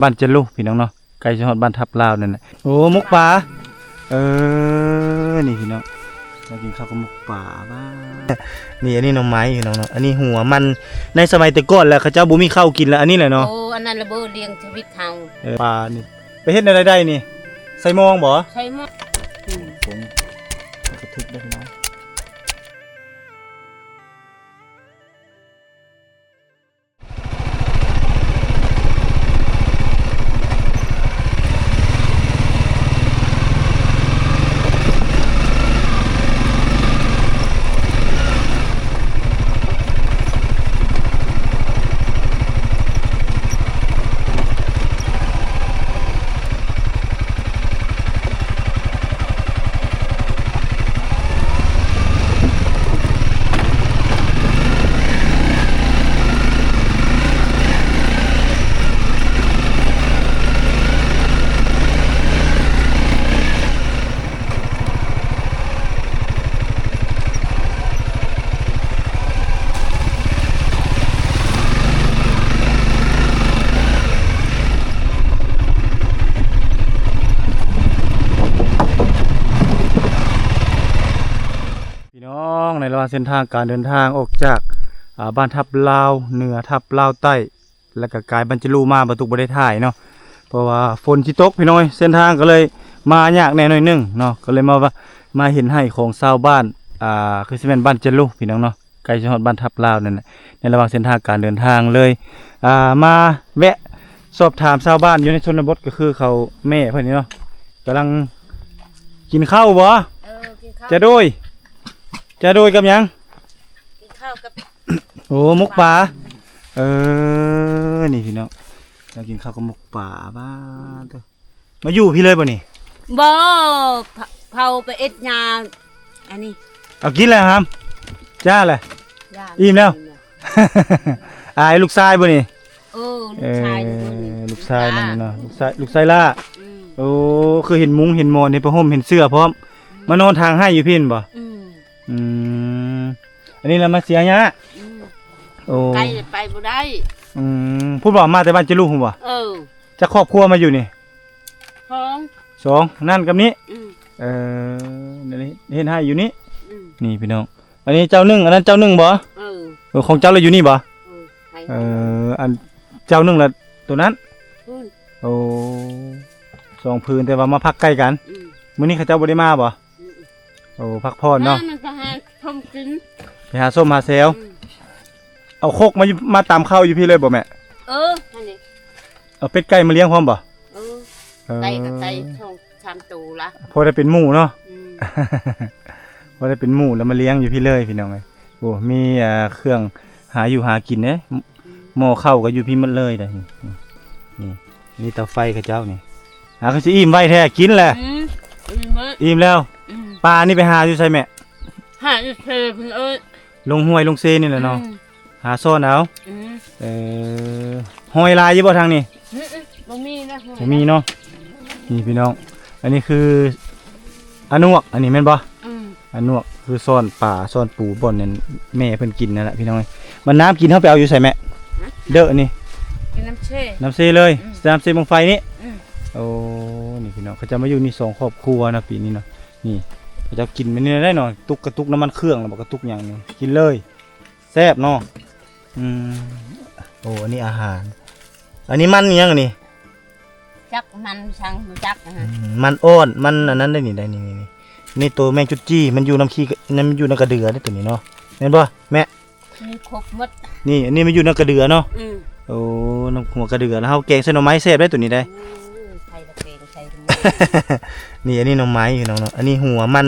ບ້ານຈະລຸພີ່ນ້ອງເນາະ ໃກ້ຊິຮອດບ້ານທັບລາວນັ້ນແຫຼະ. ໂອ້ ໝົກປາ ເອີ ນີ້ພີ່ນ້ອງ ມາກິນເຂົ້າກັບໝົກປາ. ວ້າ ນີ້ ອັນນີ້ໜໍ່ໄມ້ພີ່ນ້ອງເນາະ ອັນນີ້ຫົວມັນ. ໃນສະໄໝແຕ່ກ່ອນແຫຼະ ເຂົາເຈົ້າບໍ່ມີເຂົ້າກິນແຫຼະ ອັນນີ້ແຫຼະເນາະ. ໂອ້ ອັນນັ້ນລະບໍ່ລ້ຽງຊີວິດເຮົາ. ເອີ ປານີ້ ໄປເຮັດແນວໃດໄດ້ນີ້? ໃສ່ມອງບໍ່? ໃສ່ມອງ. ອືມ ຜົງ ມັນກະທຶກໄດ້ພີ່ນ້ອງ. ພີ່ນ້ອງ ໃນລະຫວ່າງເສັ້ນທາງການເດີນທາງອອກຈາກ ອາ ບ້ານທັບລາວເໜືອ ທັບລາວໃຕ້ ແລ້ວກະກາຍບັນຈະລຸມາ ບໍ່ຕຸກບໍ່ໄດ້ຖ່າຍເນາະ ເພາະວ່າຝົນຊິຕົກພີ່ນ້ອງ. ເສັ້ນທາງກະເລີຍມາຍາກແດ່ໜ້ອຍໜຶ່ງເນາະ ກະເລີຍມາ ມາເຫັນໄຮ່ຂອງຊາວບ້ານ ອາ ຄືຊິແມ່ນບ້ານຈະລຸພີ່ນ້ອງເນາະ ໃກ້ຊິຮອດບ້ານທັບລາວນັ້ນແຫຼະ. ໃນລະຫວ່າງເສັ້ນທາງການເດີນທາງເລີຍ ອາ ມາແວະສອບຖາມຊາວບ້ານຢູ່ໃນຊົນນະບົດ ກະຄືເຂົາແມ່ເພິ່ນນີ້ເນາະ ກຳລັງກິນເຂົ້າບໍ່? ເອີ ກິນເຂົ້າ. ຈະໂດຍ ຈະໂດຍກັບຫຍັງ? ກິນເຂົ້າກັບ ໂອ້ ໝົກປາ. ເອີ ນີ້ພີ່ນ້ອງ ເຮົາກິນເຂົ້າກັບໝົກປາ. ບ້າໂທ້ ມາຢູ່ພີ້ເລີຍບໍ່ນີ້? ບໍ່ ເຜົາ ເຜົາໄປເຮັດຫຍ້າ ອັນນີ້. ເອົາກິນແລ້ວຫຳ ຈ້າແລ້ວ ອີ່ມແລ້ວ. ອາຍລູກຊາຍບໍ່ນີ້? ເອີ ລູກຊາຍ. ເອີ ລູກຊາຍນຳເນາະ ລູກຊາຍ ລູກຊາຍຫຼ້າ. ອືມ ໂອ້ ຄືເຫັນມຸ້ງເຫັນໝອນ ເຫັນຜ້າຫົ່ມເຫັນເສື້ອພ້ອມ. ອືມ ມານອນທາງໄຮ່ຢູ່ພີ້ແມ່ນບໍ່? ອືມ ອືມ ອັນນີ້ລະມາເສຍຫຍ້າ. ອືມ ໂອ້ ໄກໄປບໍ່ໄດ້. ອືມ ພຸ້ນບໍ່ ມາແຕ່ບ້ານຈະລຸພຸ້ນບໍ່? ເອີ ຈັກຄອບຄົວມາຢູ່ນີ້? ສອງ ສອງ ນັ້ນກັບນີ້. ອືມ ເອີ ເຮັດໄຮ່ຢູ່ນີ້. ອືມ ນີ້ພີ່ນ້ອງ ອັນນີ້ເຈົ້າໜຶ່ງ ອັນນັ້ນເຈົ້າໜຶ່ງບໍ່? ເອີ ເອີ ຂອງເຈົ້າລະຢູ່ນີ້ບໍ່? ເອີ ເອີ ອັນເຈົ້າໜຶ່ງລະໂຕນັ້ນ. ໂອ້ ສອງຜືນ ແຕ່ວ່າມາພັກໃກ້ກັນ. ອືມ ມື້ນີ້ເຂົາເຈົ້າບໍ່ໄດ້ມາບໍ່? ອືມ ໂອ້ ພັກຜ່ອນເນາະ ມັນໄປຫາຊົມກິນ ໄປຫາຊົມຫາແຊວ. ອືມ ເອົາຄົກມາ ມາຕຳເຂົ້າຢູ່ພີ້ເລີຍບໍ່ແມ່? ເອີ ຫັ້ນເດ ເອົາເປັດໄກ່ມາລ້ຽງພ້ອມບໍ່? ເອີ ເອີ ໄກ່ກະໄກ່ສອງສາມໂຕລະ ພໍໄດ້ເປັນໝູ່ເນາະ. ອືມ ພໍໄດ້ເປັນໝູ່ແລ້ວມາລ້ຽງຢູ່ພີ້ເລີຍພີ່ນ້ອງເອີຍ. ໂອ້ ມີ ອ່າ ເຄື່ອງຫາຢູ່ຫາກິນເດ້. ອືມ ໝໍ້ເຂົ້າກະຢູ່ພີ້ໝົດເລີຍເດ້. ນີ້ ນີ້ເຕົາໄຟເຂົາເຈົ້ານີ້. ຫາ ຄືຊິອີ່ມໄວແທ້ ກິນແຫຼະ. ອືມ ອີ່ມແລ້ວ. ອີ່ມແລ້ວ. ອືມ ປານີ້ໄປຫາຢູ່ໃສແມ່? ຫາຢູ່ເຊພຸ້ນເອີຍ ລົງຫ້ວຍລົງເຊນີ້ແຫຼະເນາະ. ອືມ ຫາຊ້ອນເອົາ. ອືມ ເອີ ຫອຍຫຼາຍຢູ່ບໍ່ທາງນີ້? ອືມ ບໍ່ມີນະ ບໍ່ມີເນາະ. ນີ້ພີ່ນ້ອງ ອັນນີ້ຄືອານວກ ອັນນີ້ແມ່ນບໍ່? ອືມ ອານວກຄືຊ້ອນປາຊ້ອນປູບ່ອນນັ້ນແມ່ເພິ່ນກິນນັ້ນແຫຼະພີ່ນ້ອງເອີຍ. ມັນນ້ຳກິນເຮົາໄປເອົາຢູ່ໃສແມ່? ຮະ? ເດີນີ້ ກິນນ້ຳເຊ ນ້ຳເຊເລີຍ. ອືມ ນ້ຳເຊບັ້ງໄຟນີ້. ອືມ ໂອ້ ນີ້ພີ່ນ້ອງ ເຂົາເຈົ້າມາຢູ່ນີ້ສອງຄອບຄົວເນາະ ປີນີ້ເນາະ. ນີ້ເຂົາເຈົ້າກິນແບບນີ້ໄດ້ເນາະ ຕຸກກະຕຸກນ້ຳມັນເຄື່ອງ ແລ້ວບໍ່ກະຕຸກຫຍັງນີ້ ກິນເລີຍ ແຊບເນາະ. ອືມ ໂອ້ ອັນນີ້ອາຫານ ອັນນີ້ມັນອີ່ຫຍັງອັນນີ້? ຈັກມັນສັງ ບໍ່ຈັກນະ. ອືມ ມັນອ່ອນ ມັນອັນນັ້ນໄດ໋ນີ້ ໄດ໋ນີ້ ນີ້ ນີ້ໂຕແມງຈຸດຈີ່ ມັນຢູ່ນຳຂີ້ ມັນຢູ່ນຳກະເດືອເດ້ໂຕນີ້ເນາະ ແມ່ນບໍ່ແມ່? ມີຄົບໝົດ ນີ້ ອັນນີ້ມັນຢູ່ນຳກະເດືອເນາະ. ອືມ ໂອ້ ນຳຫົວກະເດືອ ແລ້ວເຮົາແກງໃສ່ໜໍ່ໄມ້ແຊບໄດ໋ໂຕນີ້ໄດ໋. ໂອ້ຍ ໃສ່ລະແກງໃສ່ ນີ້ ອັນນີ້ໜໍ່ໄມ້ພີ່ນ້ອງເນາະ ອັນນີ້ຫົວມັນ.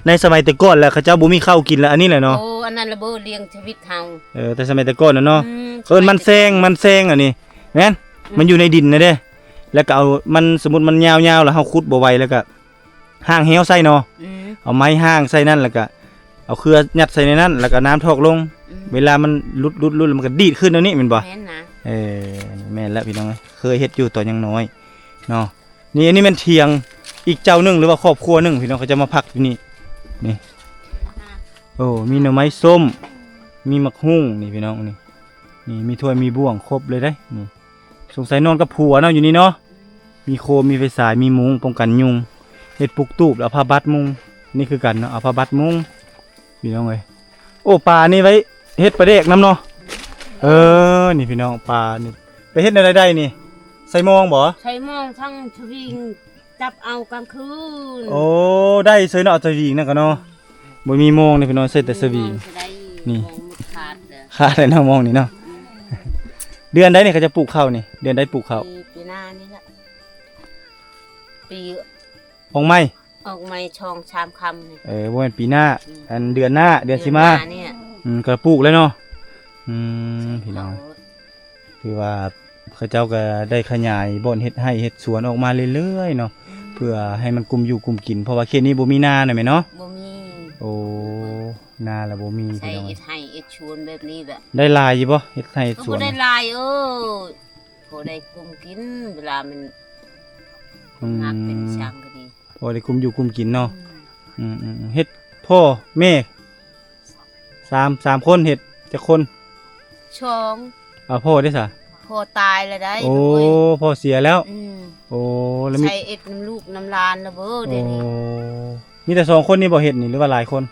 ໃນສະໄໝແຕ່ກ່ອນແຫຼະ ເຂົາເຈົ້າບໍ່ມີເຂົ້າກິນແລ້ວ ອັນນີ້ແຫຼະເນາະ. ໂອ້ ອັນນັ້ນລະບໍ່ລ້ຽງຊີວິດເຮົາ. ເອີ ແຕ່ສະໄໝແຕ່ກ່ອນນະເນາະ. ອືມ ເອີ້ນມັນແຊງ ມັນແຊງອັນນີ້ແມ່ນ. ອືມ ມັນຢູ່ໃນດິນນະເດ້ ແລ້ວກະເອົາມັນ ສົມມຸດມັນຍາວໆ ແລ້ວເຮົາຂຸດບໍ່ໄຫວ ແລ້ວກະ ຫ້າງແຮ້ວໃສ່ເນາະ. ອືມ ເອົາໄມ້ຫ້າງໃສ່ນັ້ນ ແລ້ວກະເອົາເຄືອຍັດໃສ່ໃນນັ້ນ ແລ້ວກະເອົານ້ຳຖອກລົງ. ອືມ ເວລາມັນຫຼຸດໆໆ ແລ້ວມັນກະດີດຂຶ້ນແນວນີ້ແມ່ນບໍ່? ແມ່ນນະ. ເອີ ແມ່ນແລ້ວພີ່ນ້ອງເອີຍ ເຄີຍເຮັດຢູ່ຕອນຍັງນ້ອຍເນາະ. ນີ້ ອັນນີ້ແມ່ນຖຽງອີກເຈົ້າໜຶ່ງ ຫຼືວ່າຄອບຄົວໜຶ່ງພີ່ນ້ອງ ເຂົາຈະມາພັກຢູ່ນີ້. ນີ້ ໂອ້ ມີໜໍ່ໄມ້ສົ້ມ ມີໝາກຫຸ່ງ ນີ້ພີ່ນ້ອງ ນີ້ ນີ້ມີຖ້ວຍມີບ່ວງຄົບເລີຍເດ້ ນີ້. ສ ສົງໄສນອນກັບຜົວເນາະ ຢູ່ນີ້ເນາະ. ມີໂຄມ ມີໄຟສາຍ ມີມຸ້ງປ້ອງກັນຍຸງ. ເຮັດປຸກຕູບ ແລ້ວເອົາຜ້າບັດມຸງ. ນີ້ຄືກັນເນາະ ເອົາຜ້າບັດມຸງ ພີ່ນ້ອງເອີຍ. ໂອ້ ປານີ້ໄວ້ເຮັດປາແດກນຳເນາະ. ເອີ ນີ້ພີ່ນ້ອງ ປານີ້ໄປເຮັດແນວໃດໄດ້ນີ້? ໃສ່ມອງບໍ່? ໃສ່ມອງທັງສະວິງ ຈັບເອົາກາງຄືນ. ໂອ້ ໄດ້ເສີຍເນາະ ເອົາສະວິງນັ້ນກໍເນາະ. ບໍ່ມີມອງເດ້ພີ່ນ້ອງ ໃສ່ແຕ່ສະວິງ. ນີ້ ຂາດແລ້ວເນາະມອງນີ້ເນາະ. ເດືອນໃດນີ້ເຂົາຈະປູກເຂົ້ານີ້? ເດືອນໃດປູກເຂົ້າ? ປີ ປີໜ້ານີ້ແຫຼະ ປີ ອອກໃໝ່ ອອກໃໝ່ສອງສາມຄຳນີ້. ເອີ ບໍ່ແມ່ນປີໜ້າ ອັນເດືອນໜ້າ ເດືອນຊິມາ. ອືມ ກໍປູກແລ້ວເນາະ. ອືມ ພີ່ນ້ອງ ຖືວ່າເຂົາເຈົ້າກໍໄດ້ຂະຫຍາຍບ່ອນເຮັດໄຮ່ເຮັດສວນອອກມາເລື້ອຍໆເນາະ ເພື່ອໃຫ້ມັນກຸມຢູ່ກຸມກິນ ເພາະວ່າເຂດນີ້ບໍ່ມີນານະແມ່ເນາະ. ບໍ່ມີ. ໂອ້ ນາລະບໍ່ມີ. ໃຊ້ເຮັດໄຮ່ເຮັດສວນແບບນີ້ແຫຼະ. ໄດ້ຫຼາຍຢູ່ບໍ່ ເຮັດໄຮ່ເຮັດສວນ? ກໍບໍ່ໄດ້ຫຼາຍ ເອີ ພໍໄດ້ກຸມກິນ ເວລາມັນ ອືມ ຮັກເປັນຊ່າງກໍດີ ພໍໄດ້ກຸມຢູ່ກຸມກິນເນາະ. ອືມ ເຮັດພໍ່ແມ່ ສາມ ສາມຄົນ ເຮັດຈັກຄົນ? ສອງ. ອ່າ ພໍ່ເດ້ສະ? ພໍ່ຕາຍແລ້ວໄດ໋. ໂອ້ ພໍ່ເສຍແລ້ວ. ອືມ ໂອ້ ແລ້ວມີ ໃຊ້ເຮັດນຳລູກນຳຫຼານລະເບີດຽວນີ້. ໂອ້ ມີແຕ່ສອງຄົນນີ້ບໍ່ເຮັດນີ້ ຫຼືວ່າຫຼາຍຄົນ?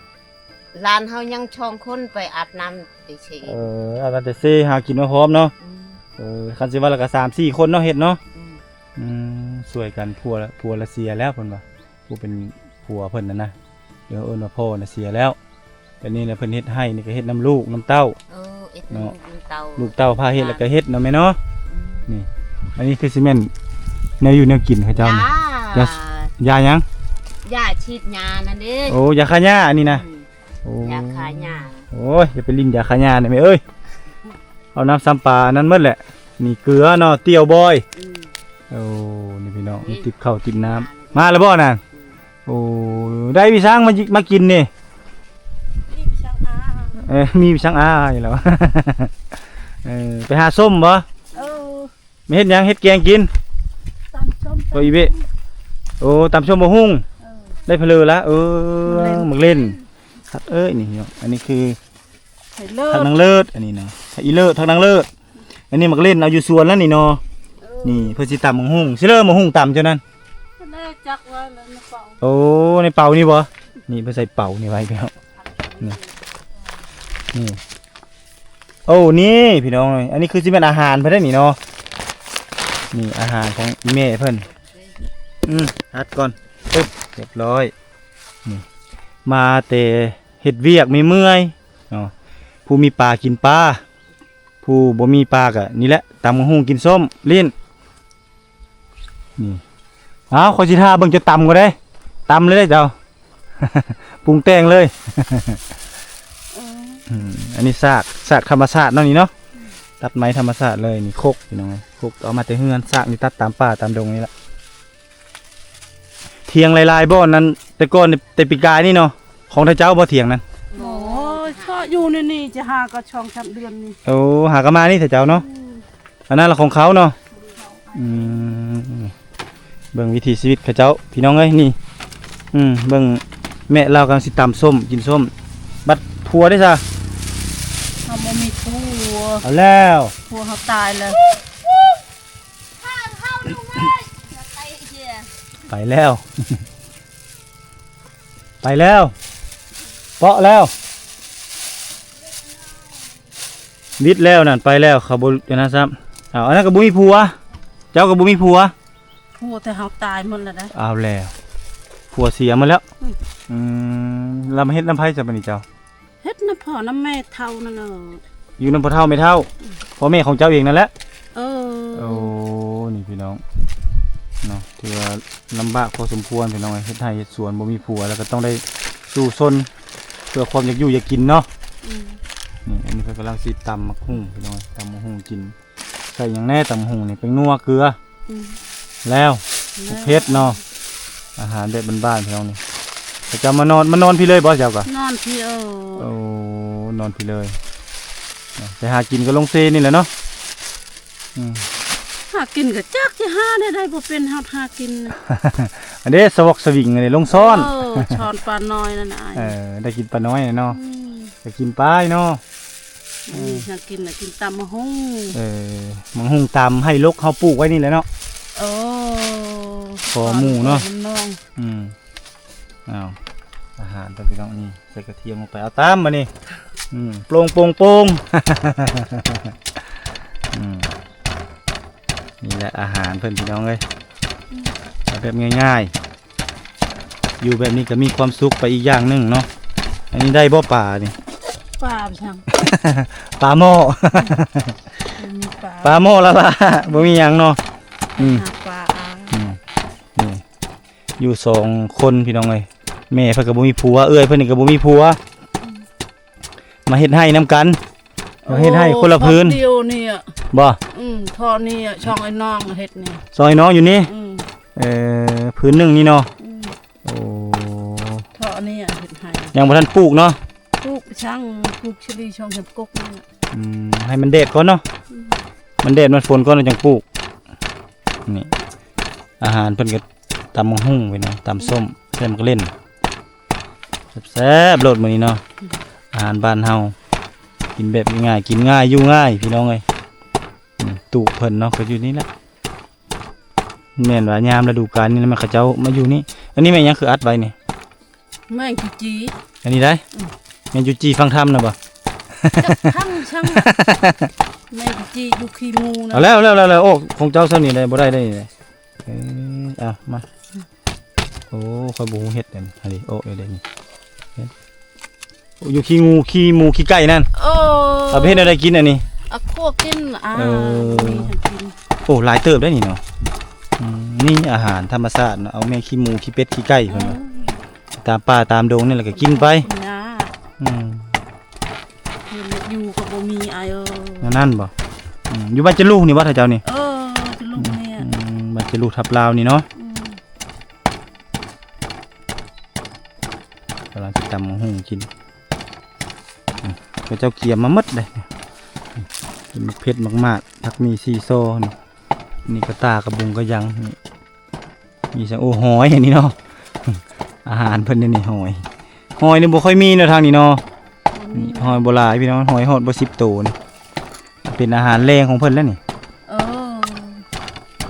ຫຼານເຮົາຍັງສອງຄົນໄປອາບນ້ຳແຕ່ເຊ. ເອີ ອາບນ້ຳແຕ່ເຊ ຫາກິນມາພ້ອມເນາະ. ອືມ ເອີ ຄັນຊິວ່າແລ້ວກໍສາມສີ່ຄົນເນາະເຮັດເນາະ. ອືມ ອືມ ຊ່ວຍກັນ. ຜົວ ຜົວລະເສຍແລ້ວເພິ່ນວ່າ ຜູ້ເປັນຜົວເພິ່ນນັ້ນນະ ເອີ້ນວ່າພໍ່ນະເສຍແລ້ວ. ແຕ່ນີ້ນະເພິ່ນເຮັດໄຮ່ນີ້ກໍເຮັດນຳລູກນຳເຕົ້າ. ເອີ ເຮັດນຳລູກນຳເຕົ້າ ເນາະ ລູກເຕົ້າພາເຮັດແລ້ວກໍເຮັດເນາະແມ່ເນາະ. ອືມ ນີ້ ອັນນີ້ຄືຊິແມ່ນແນວຢູ່ແນວກິນເຂົາເຈົ້ານີ້. ຢາ ຢາຫຍັງ? ຢາສີດຫຍ້ານັ້ນເດ້. ໂອ້ ຢາຂ້າຫຍ້າອັນນີ້ນະ. ອືມ ໂອ້ ຢາຂ້າຫຍ້າ. ໂອ້ຍ ຢ່າໄປຫຼິ້ນຢາຂ້າຫຍ້ານະແມ່ເອີຍ. ເອົານ້ຳຊຳປາອັນນັ້ນໝົດແຫຼະ. ນີ້ເກືອເນາະ ຕຽວບອຍ. ອືມ ໂອ້ ນີ້ພີ່ນ້ອງ ຕິບເຂົ້າຕິບນ້ຳ. ມາແລ້ວບໍ່ນັ້ນ? ອືມ ໂອ້ ໄດ້ວິຊັງມາ ມາກິນນີ້? ມີວິຊັງອາ. ເອີ ມີວິຊັງອາຢູ່ແລ້ວ. ເອີ ໄປຫາສົ້ມບໍ່? ເອີ ມາເຮັດຫຍັງ? ເຮັດແກງກິນ? ຕຳສົ້ມ ໂອອີເບະ. ໂອ້ ຕຳສົ້ມບັກຫຸ່ງ. ເອີ ໄດ້ເຜລີລະ. ເອີ ໝາກເລັ່ນ ໝາກເລັ່ນ. ຄັກເອີຍ ນີ້ເນາະ ອັນນີ້ຄື ຜັກນາງເລີດ ອັນນີ້ນະ ຜັກອີເລີດ ຜັກນາງເລີດ. ອັນນີ້ໝາກເລັ່ນ ເອົາຢູ່ສວນແລ້ວນີ້ເນາະ. ເອີ ນີ້ເພິ່ນຊິຕຳບັກຫຸ່ງ ຊິເລີໝາກຫຸ່ງຕຳເຈົ້ານັ້ນ. ຈັກວ່າໃນເປົາ. ໂອ້ ໃນເປົານີ້ບໍ່? ນີ້ເພິ່ນໃສ່ເປົານີ້ໄວ້ພີ່ນ້ອງ. ນີ້ ນີ້ ໂອ້ ນີ້ພີ່ນ້ອງເອີຍ ອັນນີ້ຄືຊິແມ່ນອາຫານເພິ່ນໄດ໋ນີ້ເນາະ. ນີ້ອາຫານຂອງອີ່ແມ່ເພິ່ນ. ອືມ ອັດກ່ອນ. ປຶບ ຮຽບຮ້ອຍ. ນີ້ ມາແຕ່ເຮັດວຽກເມື່ອຍໆເນາະ ຜູ້ມີປາກິນປາ ຜູ້ບໍ່ມີປາກໍນີ້ແຫຼະ ຕຳບັກຫຸ່ງກິນສົ້ມ ລີ້ນ. ນີ້ ເອົາ ຂ້ອຍຊິຖ້າເບິ່ງເຈົ້າຕຳກ່ອນເດ້. ຕຳເລີຍເດ້ເຈົ້າ ປຸງແຕ່ງເລີຍ. ເອີ ອືມ ອັນນີ້ສາກ ສາກທຳມະຊາດເນາະນີ້ເນາະ. ຕັດໄມ້ທຳມະຊາດເລີຍ. ນີ້ຄົກພີ່ນ້ອງ ຄົກເອົາມາແຕ່ເຮືອນ ສາກນີ້ຕັດຕາມປ່າຕາມດົງນີ້ລະ. ຖຽງຫຼາຍໆບ່ອນນັ້ນ ແຕ່ກ່ອນ ແຕ່ປີກາຍນີ້ເນາະ ຂອງທ່ານເຈົ້າບໍ່ຖຽງນັ້ນ? ໂອ້ຍ ເພາະຢູ່ໃນນີ້ຈະຫາກໍສອງສາມເດືອນນີ້. ໂອ້ ຫາກໍມານີ້ທ່ານເຈົ້າເນາະ. ອືມ ອັນນັ້ນລະຂອງເຂົາເນາະ. ອືມ ເບິ່ງວິຖີຊີວິດເຂົາເຈົ້າພີ່ນ້ອງເອີຍ ນີ້. ອືມ ເບິ່ງແມ່ລາວກຳລັງຊິຕຳສົ້ມ ກິນສົ້ມ. ບັດຜົວເດ້ຊະ? ເຮົາບໍ່ມີຜົວ. ເອົາແລ້ວ ຜົວເຮົາຕາຍແລ້ວ. ໄປແລ້ວ ໄປແລ້ວ ເປາະແລ້ວ ວິດແລ້ວນັ້ນ ໄປແລ້ວ. ເຂົາບໍ່ອັນນັ້ນຊ້ຳ. ເອົາ ອັນນັ້ນກໍບໍ່ມີຜົວ ເຈົ້າກໍບໍ່ມີຜົວ. ຜົວແຕ່ເຮົາຕາຍໝົດແລ້ວເດ້. ເອົາແລ້ວ ຜົວເສຍໝົດແລ້ວ. ອືມ ອືມ ລະມາເຮັດນຳໃຜຊະບັດນີ້ເຈົ້າ? ເຮັດນຳພໍ່ນຳແມ່ເຖົ້ານັ້ນເນາະ. ຢູ່ນຳພໍ່ເຖົ້າແມ່ເຖົ້າ. ອືມ ພໍ່ແມ່ຂອງເຈົ້າເອງນັ້ນແຫຼະ. ເອີ ໂອ້ ນີ້ພີ່ນ້ອງເນາະ ຖືວ່າລຳບາກພໍສົມຄວນພີ່ນ້ອງເອີຍ. ເຮັດໄຮ່ເຮັດສວນ ບໍ່ມີຜົວ ແລ້ວກໍຕ້ອງໄດ້ສູ້ຊົນເພື່ອຄວາມຢາກຢູ່ຢາກກິນເນາະ. ອືມ ນີ້ ອັນນີ້ເພິ່ນກຳລັງຊິຕຳໝາກຫຸ່ງພີ່ນ້ອງເອີຍ ຕຳໝາກຫຸ່ງກິນ. ໃສ່ຫຍັງແດ່ຕຳຫຸ່ງນີ້? ແປ້ງນົວ ເກືອ. ອືມ ແລ້ວ ແລ້ວ ເຜັດເນາະ. ອາຫານແບບບ້ານໆ ພີ່ນ້ອງນີ້. ເຂົາເຈົ້າມານອນ ມານອນພີ້ເລີຍບໍ່ເຈົ້າກະ? ນອນພີ້. ເອີ ໂອ້ ນອນພີ້ເລີຍ. ໄປຫາກິນກໍລົງເຊນີ້ແຫຼະເນາະ. ອືມ ຫາກິນກໍຈັກຊິຫາແນວໃດ ບໍ່ເປັນ ເຮົາຫາກິນ. ອັນເດ້ ສະວອກສະວິງ ອັນນີ້ລົງຊ້ອນ. ເອີ ຊ້ອນປານ້ອຍນັ້ນນະ. ເອີ ໄດ້ກິນປານ້ອຍເນາະ. ອືມ ໄດ້ກິນປາເນາະ. ອືມ ມີຫຍັງກິນນະ ກິນຕຳໝາກຫຸ່ງ. ເອີ ໝາກຫຸ່ງຕຳໄຮ່ລົກເຮົາປູກໄວ້ນີ້ແຫຼະເນາະ. ໂອ້ ພໍໝູ່ເນາະ ພໍໝູ່ນ້ອງ. ອືມ ອ້າວ ອາຫານຕົວພີ່ນ້ອງນີ້ ໃສ່ກະທຽມລົງໄປ ເອົາຕຳບາດນີ້. ອືມ ໂປ່ງໆໆ ອືມ ນີ້ແຫຼະອາຫານເພິ່ນພີ່ນ້ອງເອີຍ ເອົາແບບງ່າຍໆ ຢູ່ແບບນີ້ກໍມີຄວາມສຸກໄປອີກຢ່າງໜຶ່ງເນາະ. ອັນນີ້ໄດ້ບໍ່ປານີ້? ປາຫຍັງ? ປາໝໍ້ ບໍ່ມີປາ ປາໝໍ້ລະລະ ບໍ່ມີຫຍັງເນາະ. ອືມ ຫາປາ ອືມ ນີ້ ຢູ່ສອງຄົນພີ່ນ້ອງເອີຍ ແມ່ເພິ່ນກໍບໍ່ມີຜົວ ເອື້ອຍເພິ່ນນີ້ກໍບໍ່ມີຜົວ ອືມ ມາເຮັດໄຮ່ນຳກັນ ມາເຮັດໄຮ່ຄົນລະພື້ນ. ໂອ້ ເດີວນີ້ອະ ບໍ່? ອືມ ທໍ່ນີ້ອະ ຊ່ອງໄອ້ນ້ອງເຮັດນີ້ ຊ່ອງໄອ້ນ້ອງຢູ່ນີ້. ອືມ ເອີ ພື້ນໜຶ່ງນີ້ເນາະ. ອືມ ໂອ້ ທໍ່ນີ້ອະເຮັດໄຮ່ ຍັງບໍ່ທັນປູກເນາະ. ປູກໄປຊ່າງ ປູກສາລີຊ່ອງສາມກົກນີ້. ອືມ ໃຫ້ມັນແດດກ່ອນເນາະ. ອືມ ມັນແດດມັນຝົນກ່ອນແລ້ວຈັ່ງປູກ. ນີ້ ອາຫານເພິ່ນກໍຕຳບັກຫຸ່ງໄປນະ ຕຳສົ້ມ ໃສ່ໝາກເລັ່ນ ແຊບໆໂລດມື້ນີ້ເນາະ. ອືມ ອາຫານບ້ານເຮົາ ກິນແບບງ່າຍໆ ກິນງ່າຍຢູ່ງ່າຍພີ່ນ້ອງເອີຍ. ອືມ ຕູເພິ່ນເນາະ ກໍຢູ່ນີ້ແຫຼະ ແມ່ນວ່າຍາມລະດູການນີ້ແຫຼະ ແມ່ນເຂົາເຈົ້າມາຢູ່ນີ້. ອັນນີ້ແມ່ນຫຍັງຄືອັດໄວ້ນີ້? ແມງຈູຈີ່. ອັນນີ້ໄດ໋? ອືມ ແມງຈູຈີ່ຝັ່ງທຳນະບໍ່? ຈັກພັງຊ່າງ ແມງຈູຈີ່ຢູ່ຂີ້ໝູນະ. ເອົາແລ້ວ ແລ້ວ ແລ້ວ ແລ້ວ ໂອ້ ຂອງເຈົ້າຊ່ຳນີ້ໄດ້ ບໍ່ໄດ້ໄດ໋ນີ້. ເອີ ເອົາມາ ໂອ້ ຂ້ອຍບໍ່ຮູ້ເຮັດອັນອັນນີ້ ໂອ້ ເອີ ໄດ້ນີ້ ໂອ້ ຢູ່ຂີ້ງູ ຂີ້ໝູ ຂີ້ໄກ່ນັ້ນ. ໂອ້ ເອົາໄປເຮັດແນວໃດກິນອັນນີ້? ເອົາຂົ້ວກິນ. ອ່າ ເອີ ມີໃຫ້ກິນ. ໂອ້ ຫຼາຍເຕີບໄດ໋ນີ້ເນາະ. ອືມ ນີ້ອາຫານທຳມະຊາດເນາະ ເອົາແມ່ງຂີ້ໝູ ຂີ້ເປັດ ຂີ້ໄກ່ເພິ່ນວ່າ ເອີ ຕາມປ່າຕາມດົງນີ້ແຫຼະກໍກິນໄປ. ອືມ ເຮັດຢູ່ກໍບໍ່ມີອ້າຍເອີຍ. ແນວນັ້ນບໍ່? ອືມ ຢູ່ບ້ານຈະລູກນີ້ບໍ່ ທ່ານເຈົ້ານີ້? ເອີ ຈະລູກນີ້. ອືມ ບ້ານຈະລູກທັບລາວນີ້ເນາະ. ອືມ ກຳລັງຊິຕຳໝາກຫຸ່ງກິນ. ອືມ ເຂົາເຈົ້າກຽມມາໝົດເດ້. ອືມ ມີໝາກເຜັດ ໝາກໝາດ ຜັກໝີ່ ສີຊໍ ນີ້ ນີ້ກະຕ່າ ກະບຸງ ກະຫຍັງ ນີ້ ມີສັງ ໂອ້ ຫອຍອັນນີ້ເນາະ. ອາຫານເພິ່ນນີ້ ຫອຍ ຫອຍນີ້ບໍ່ຄ່ອຍມີເນາະທາງນີ້ເນາະ. ອືມ ນີ້ຫອຍບໍ່ຫຼາຍພີ່ນ້ອງ ຫອຍຮອດບໍ່ສິບໂຕນີ້ ເປັນອາຫານແລງຂອງເພິ່ນແລ້ວນີ້. ເອີ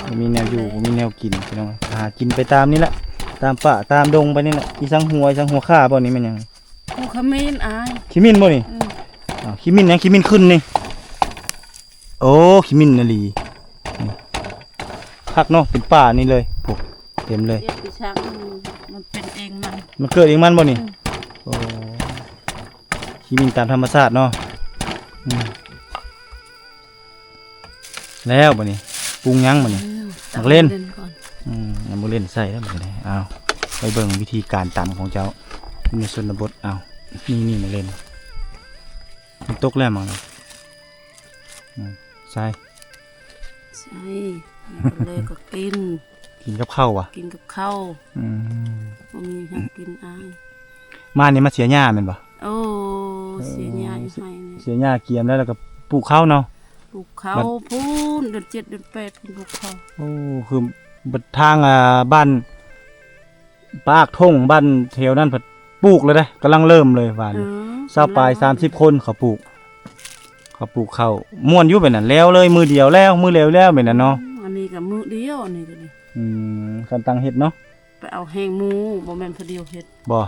ບໍ່ມີແນວຢູ່ ບໍ່ມີແນວກິນພີ່ນ້ອງ ຫາກິນໄປຕາມນີ້ແຫຼະ ຕາມປ່າຕາມດົງໄປນີ້ແຫຼະ ອີສັງຫົວ ອີສັງຫົວຂ່າບໍ່ນີ້ແມ່ນຫຍັງ? ໂອ້ ຂະມິ້ນອ້າຍ. ຂະມິ້ນບໍ່ນີ້? ອືມ ອ້າວ ຂະມິ້ນຫຍັງ? ຂະມິ້ນຂຶ້ນນີ້. ໂອ້ ຂີ້ໝິ່ນອີ່ຫຼີ ນີ້ ຄັກເນາະ ເປັນປ່ານີ້ເລີຍ ໂອ້ ເຕັມເລີຍ. ເຮັດໄປຊ່າງ ມັນເປັນເອງມັນ ມັນເກີດເອງມັນບໍ່ນີ້? ອືມ ໂອ້ ຂີ້ໝິ່ນຕາມທຳມະຊາດເນາະ. ອືມ ແລ້ວບັດນີ້ ປຸງຫຍັງບັດນີ້? ອືມ ໝາກເລັ່ນ ຕຳໝາກເລັ່ນກ່ອນ. ອືມ ເອົາໝາກເລັ່ນໃສ່ແລ້ວບັດນີ້. ເອົາ ໄປເບິ່ງວິທີການຕຳຂອງເຈົ້າ ຢູ່ໃນຊົນນະບົດ. ເອົາ ນີ້ ນີ້ໝາກເລັ່ນ ມັນຕົກແລ້ວໝາກນີ້. ອືມ ໃສ່ ໃສ່ ແລ້ວກໍເລີຍກໍກິນ ກິນກັບເຂົ້າຫວາ? ກິນກັບເຂົ້າ. ອືມ ບໍ່ມີຫຍັງກິນອ້າຍ. ມານີ້ມາເສຍຫຍ້າແມ່ນບໍ່? ໂອ້ ເສຍຫຍ້າຢູ່ໄຮ່ນີ້ ເສຍຫຍ້າກຽມແລ້ວ ແລ້ວກໍປູກເຂົ້າເນາະ. ປູກເຂົ້າພຸ້ນ ເດືອນເຈັດເດືອນແປດພຸ້ນປູກເຂົ້າ. ໂອ້ ຄືບັດທາງ ອ່າ ບ້ານ ປາກທົ່ງ ບ້ານແຖວນັ້ນເພິ່ນປູກແລ້ວເດ້ ກຳລັງເລີ່ມເລີຍຫວານ. ເອີ ຊາວປາຍ ສາມສິບຄົນເຂົາປູກ ເຂົາປູກເຂົ້າ. ມ່ວນຢູ່ແບບນັ້ນ ແລ້ວເລີຍ ມື້ດຽວແລ້ວ ມື້ດຽວແລ້ວແບບນັ້ນເນາະ. ອືມ ອັນນີ້ກໍມື້ດຽວ ອັນນີ້ກໍດີ. ອືມ ຄັນຕັ້ງເຮັດເນາະ ໄປເອົາແຮງໝູ່ ບໍ່ແມ່ນຜູ້ດຽວເຮັດ. ບໍ່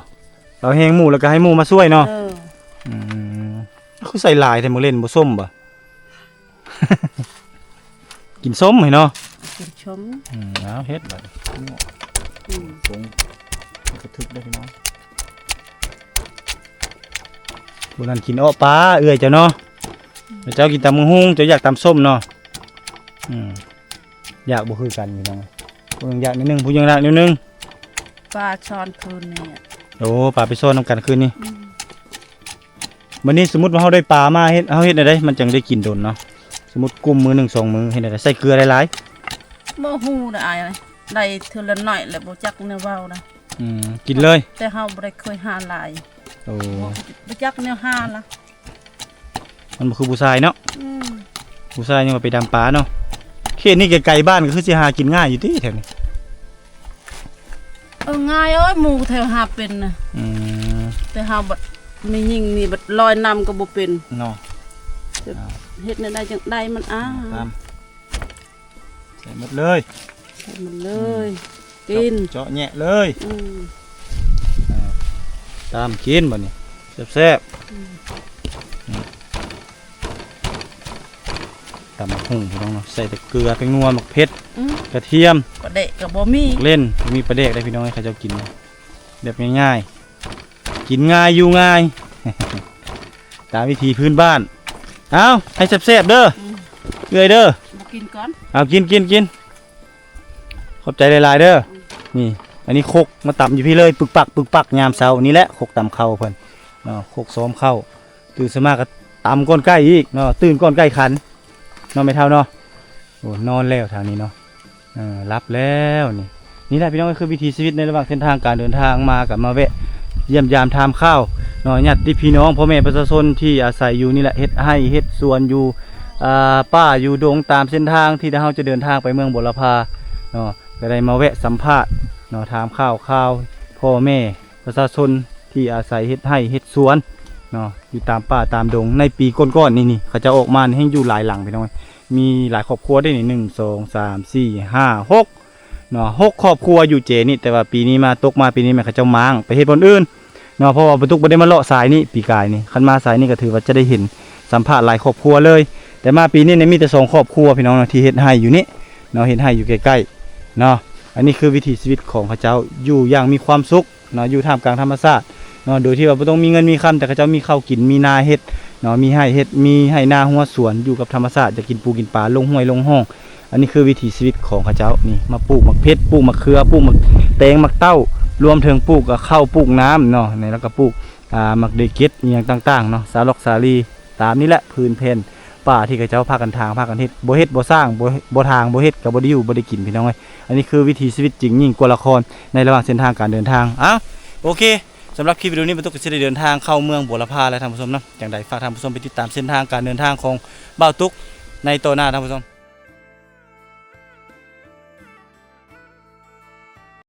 ເອົາແຮງໝູ່ ແລ້ວກໍໃຫ້ໝູ່ມາຊ່ວຍເນາະ. ເອີ ອືມ ຄືໃສ່ຫຼາຍແທ້ ໝາກເລັ່ນບໍ່ສົ້ມບໍ່? ກິນສົ້ມໃຫ້ເນາະ ກິນສົ້ມ. ອືມ ເອົາເຮັດບັດນີ້. ອືມ ສົງ ມັນກະທຶກໄດ້ພີ່ນ້ອງ. ຜູ້ນັ້ນກິນເອາະປາ ເອື້ອຍເຈົ້າເນາະ. ອືມ ເຈົ້າກິນຕຳບັກຫຸ່ງ ເຈົ້າຢາກຕຳສົ້ມເນາະ. ອືມ ຢາກບໍ່ຄືກັນພີ່ນ້ອງ ຜູ້ໜຶ່ງຢາກແນວໜຶ່ງ ຜູ້ໜຶ່ງຢາກແນວໜຶ່ງ. ປາຊ່ອນຄືນນີ້. ໂອ້ ປາໄປຊ່ອນນຳກັນຄືນນີ້. ອືມ ບັດນີ້ສົມມຸດວ່າເຮົາໄດ້ປາມາເຮັດ ເຮົາເຮັດແນວໃດມັນຈັ່ງໄດ້ກິນດົນເນາະ? ສົມມຸດກຸ້ມມື້ໜຶ່ງສອງມື້ ເຮັດແນວໃດ? ໃສ່ເກືອຫຼາຍໆ? ບໍ່ຮູ້ນະອ້າຍ ໄດ້ເທື່ອລະໜ້ອຍແຫຼະ ບໍ່ຈັກແນວເວົ້ານະ. ອືມ ກິນເລີຍ ແຕ່ເຮົາບໍ່ໄດ້ເຄີຍຫາຫຼາຍ. ໂອ້ ບໍ່ ບໍ່ຈັກແນວຫາລະ. ມັນບໍ່ຄືຜູ້ຊາຍເນາະ. ອືມ ຜູ້ຊາຍຍັງວ່າໄປດຳປາເນາະ. ເຂດນີ້ໄກໆ ບ້ານກໍຄືຊິຫາກິນງ່າຍຢູ່ຕິແຖວນີ້. ເອີ ງ່າຍເອີຍ ໝູ່ແຖວຫາເປັນນະ. ອືມ ແຕ່ເຮົາບັດແມ່ຍິງນີ້ບັດລອຍນ້ຳກໍບໍ່ເປັນເນາະ. ເຮັດແນວໃດຈັ່ງໄດ້ມັນ ອ້າ ຕຳ ໃສ່ໝົດເລີຍ ໃສ່ໝົດເລີຍ ອືມ ກິນ ເຈາະ ເຈາະແຍະເລີຍ ອືມ ອ່າ ຕຳກິນບັດນີ້ ແຊບໆ ອືມ ຕຳຫຸ່ງພີ່ນ້ອງເນາະ ໃສ່ແຕ່ເກືອ ແປ້ງນົວ ໝາກເຜັດ ອືມ ກະທຽມ ປາແດກກໍບໍ່ມີ ເລັ່ນ ບໍ່ມີປາແດກໄດ້ພີ່ນ້ອງເອີຍ ເຂົາເຈົ້າກິນແບບງ່າຍໆ ກິນງ່າຍຢູ່ງ່າຍ ຕາມວິຖີພື້ນບ້ານ ເອົາ ໃຫ້ແຊບໆເດີ ອືມ ເອື້ອຍເດີ ບໍ່ກິນກ່ອນ ເອົາ ກິນ ກິນ ກິນ ຂອບໃຈຫຼາຍໆເດີ ອືມ ນີ້ ອັນນີ້ຄົກມາຕຳຢູ່ພີ້ເລີຍ ປຶກປັກ ປຶກປັກ ຍາມເຊົ້ານີ້ແຫຼະ ຄົກຕຳເຂົ້າເພິ່ນເນາະ ຄົກຊ້ອມເຂົ້າ ຕື່ນສະມາກໍຕຳກ່ອນໄກ່ອີກເນາະ ຕື່ນກ່ອນໄກ່ຂັນເນາະ ແມ່ເຖົ້າເນາະ ໂອ້ ນອນແລ້ວທາງນີ້ເນາະ ເອີ ຫຼັບແລ້ວນີ້ ນີ້ແຫຼະພີ່ນ້ອງ ກໍຄືວິຖີຊີວິດໃນລະຫວ່າງເສັ້ນທາງການເດີນທາງມາ ກໍມາແວະຢ້ຽມຢາມຖາມຂ່າວເນາະ ຍາດຕິພີ່ນ້ອງ ພໍ່ແມ່ປະຊາຊົນທີ່ອາໄສຢູ່ນີ້ແຫຼະ ເຮັດໄຮ່ເຮັດສວນຢູ່ ອ່າ ປ່າຢູ່ດົງ ຕາມເສັ້ນທາງທີ່ເຮົາຈະເດີນທາງໄປເມືອງບົວລະພາເນາະ ກໍໄດ້ມາແວະສຳພາດເນາະ ຖາມຂ່າວຄາວ ພໍ່ແມ່ປະຊາຊົນທີ່ອາໄສເຮັດໄຮ່ເຮັດສວນເນາະ ຢູ່ຕາມປ່າຕາມດົງ ໃນປີກ່ອນໆນີ້ນີ້ ເຂົາເຈົ້າອອກມານີ້ແຮ່ງຢູ່ຫຼາຍຫຼັງພີ່ນ້ອງ ມີຫຼາຍຄອບຄົວເດ້ນີ້ ໜຶ່ງ ສອງ ສາມ ສີ່ ຫ້າ ຫົກ ເນາະ ຫົກຄອບຄົວຢູ່ເຈນີ້ ແຕ່ວ່າປີນີ້ມາ ຕົກມາປີນີ້ແມ່ນເຂົາເຈົ້າມ້າງໄປເຮັດບ່ອນອື່ນເນາະ ເພາະວ່າປາຕຸກບໍ່ໄດ້ມາເລາະສາຍນີ້ ປີກາຍນີ້ ຄັນມາສາຍນີ້ກໍຖືວ່າຈະໄດ້ເຫັນ ສຳພາດຫຼາຍຄອບຄົວເລີຍ ແຕ່ມາປີນີ້ນີ້ມີແຕ່ສອງຄອບຄົວພີ່ນ້ອງເນາະ ທີ່ເຮັດໄຮ່ຢູ່ນີ້ເນາະ ເຮັດໄຮ່ຢູ່ໃກ້ໆເນາະ ອັນນີ້ຄືວິຖີຊີວິດຂອງເຂົາເຈົ້າ ຢູ່ຢ່າງມີຄວາມສຸກ ເນາະ ຢູ່ທ່າມກາງທຳມະຊາດເນາະ ໂດຍທີ່ວ່າບໍ່ຕ້ອງມີເງິນມີຄຳ ແຕ່ເຂົາເຈົ້າມີເຂົ້າກິນ ມີນາເຮັດເນາະ ມີໄຮ່ເຮັດ ມີໄຮ່ນາຮົ້ວສວນ ຢູ່ກັບທຳມະຊາດ ຢາກກິນປູກິນປາ ລົງຫ້ວຍລົງຮ່ອງ ອັນນີ້ຄືວິຖີຊີວິດຂອງເຂົາເຈົ້າ ນີ້ ມາປູກໝາກເຜັດ ປູກໝາກເຂືອ ປູກໝາກແຕງ ໝາກເຕົ້າ ລວມເຖິງປູກເຂົ້າ ປູກນ້ຳເນາະ ນີ້ ແລ້ວກໍປູກ ອ່າ ໝາກເດເກັດ ອີ່ຫຍັງຕ່າງໆເນາະ ສາລັອກສາລີ ຕາມນີ້ແຫຼະ ພື້ນແຜ່ນ ປ່າທີ່ເຂົາເຈົ້າພາກັນຖາງ ພາກັນເຮັດ ບໍ່ເຮັດບໍ່ສ້າງ ບໍ່ ບໍ່ຖາງ ບໍ່ເຮັດກໍບໍ່ໄດ້ຢູ່ ບໍ່ໄດ້ກິນ ພີ່ນ້ອງເອີຍ ອັນນີ້ຄືວິຖີຊີວິດຈິງ ຍິ່ງກວ່າລະຄອນ ໃນລະຫວ່າງເສັ້ນທາງການເດີນທາງ ເອົ້າ ໂອເຄ ສຳລັບຄລິບວິດີໂອນີ້ ປາຕຸກກໍຊິໄດ້ເດີນທາງເຂົ້າເມືອງບົວລະພາແລ້ວທ່ານຜູ້ຊົມເນາະ ຈັ່ງໃດຝາກທ່ານຜູ້ຊົມໄປຕິດຕາມເສັ້ນທາງການເດີນທາງຂອງບ່າວຕຸກໃນຕໍ່ໜ້າທ່ານຜູ້ຊົມ.